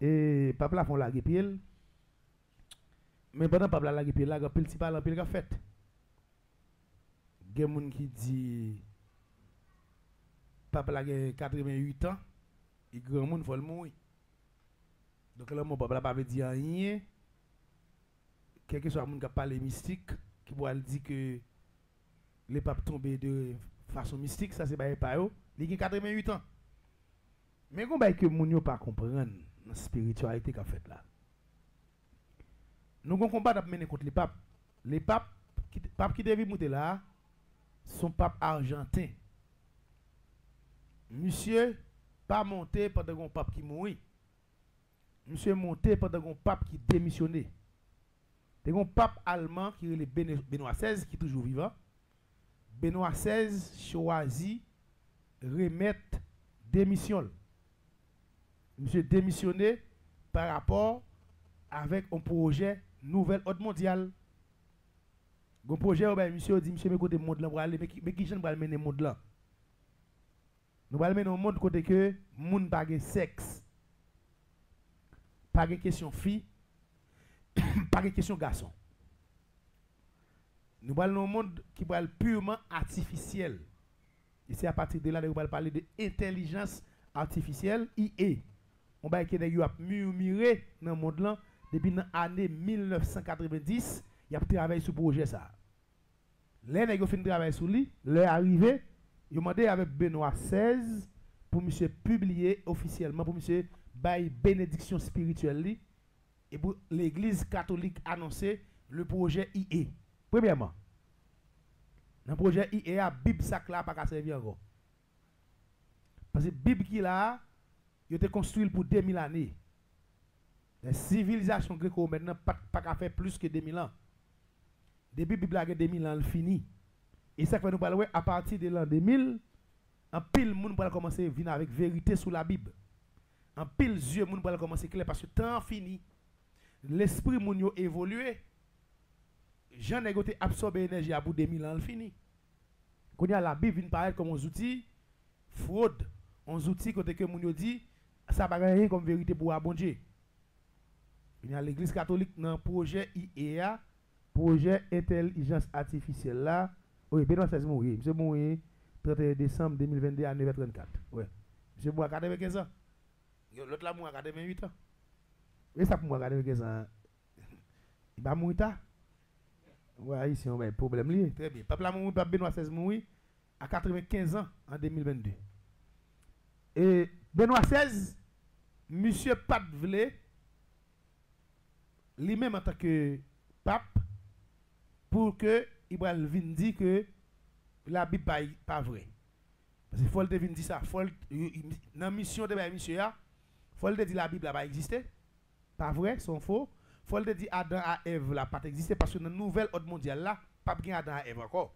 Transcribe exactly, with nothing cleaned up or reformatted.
E pap la fè yon lage pye l. Men pandan pap la lage pye l la, gen anpil ti pale anpil k ap fèt. Gen moun ki di pap la gen katreven uit an, li granmoun, fò l mouri. Donk, lanmò pap la pa vle di anyen. Kèlkeswa moun k ap pale mistik, ki pral di ke le pap tonbe de fason mistik, sa se bagay pa yo. Li gen katreven uit an. Men gon bagay ke moun yo pa konprann nan espirityalite k ap fèt la. Nou gon konba n ap mennen kont le pap. Le pap, ki, pap ki te vin moute la a, se yon pap ajanten. Misye pa monte pandan gon pap ki mouri. Misye monte pandan gon pap ki demisyone. Te gon pap alman ki rele Bene-, Benwa sèz, ki toujou vivan. Benwa sèz chwazi remèt demisyon l. Misye demisyone pa rapò avèk yon pwojè nouvèl òd mondyal. Gon pwojè yo bay misye, yo di misye men kote mond lan prale, men ki, men ki jan l pral mennen mond lan. Nou pral mennen yon mond kote ke moun pa gen sèks, pa gen kesyon fi, pa gen kesyon gason. Nou pral nan yon mond ki pral pirman atifisyèl. E se apati de la nèg yo pral pale de entèlijans atifisyèl, I A. Yon bagay ke nèg yo ap mirmire nan mond lan depi nan ane mil nèf san katreven dis, y ap travay sou pwojè sa a. Lè nèg yo fin travay sou li, lè a rive, yo mande avèk Benwa sèz pou misye pibliye ofisyèlman, pou misye bay benediksyon espirityèl li, e pou legliz katolik anonse le pwojè I A. Premyèman, nan pwojè I A a, Bib sak la pa ka sèvi ankò. Paske Bib ki la a, yo te konstwi l pou de mil ane. Lè sivilizasyon greko-womèn nan pa, pa ka fè plis ke de mil an. Depi Bib la gen de mil an, l fini. E sa k fè nou pral wè, apati de lan de mil, anpil moun pral kòmanse vin avèk verite sou Labib. Anpil zye moun pral kòmanse klè paske tan an fini. Lespri moun yo evolye. Jan nèg yo te absòbe enèji a pou de mil an, l fini. Kounye a, Labib vin parèt kòm yon zouti fwod, yon zouti kote ke moun yo di, sa pa gen anyen kòm verite pou a Bondye. Kounye a, legliz katolik nan pwojè I A a, pwojè entèlijans atifisyèl la, wi, Benwa sèz mouri, misye mouri trannteyen desanm de mil vennde a nèf è trannkat. Wi. Misye mouri a katrevenkenz an. Lòt la mouri a katrevenuit an. E sa pou mouri a katrevenkenz an? Li pa mouri ta? Wè, Ayisyen, yon bagay pwoblèm li ye. Trè byen. Pap la mouri, Pap Benwa sèz mouri a katrevenkenz an an de mil vennde. E Benwa sèz, misye pa t vle, li menm antanke pap, pou ke li pral vin di ke Labib pa, pa vrè. Paske fò l te vin di sa, fò l, nan misyon te bay misye a, fò l te di Labib la pa egziste, pa vrè, se yon fo. Fò l te di Adan a Èv la pa t egziste, paske nan nouvèl òd mondyal la, p ap gen Adan a Èv ankò.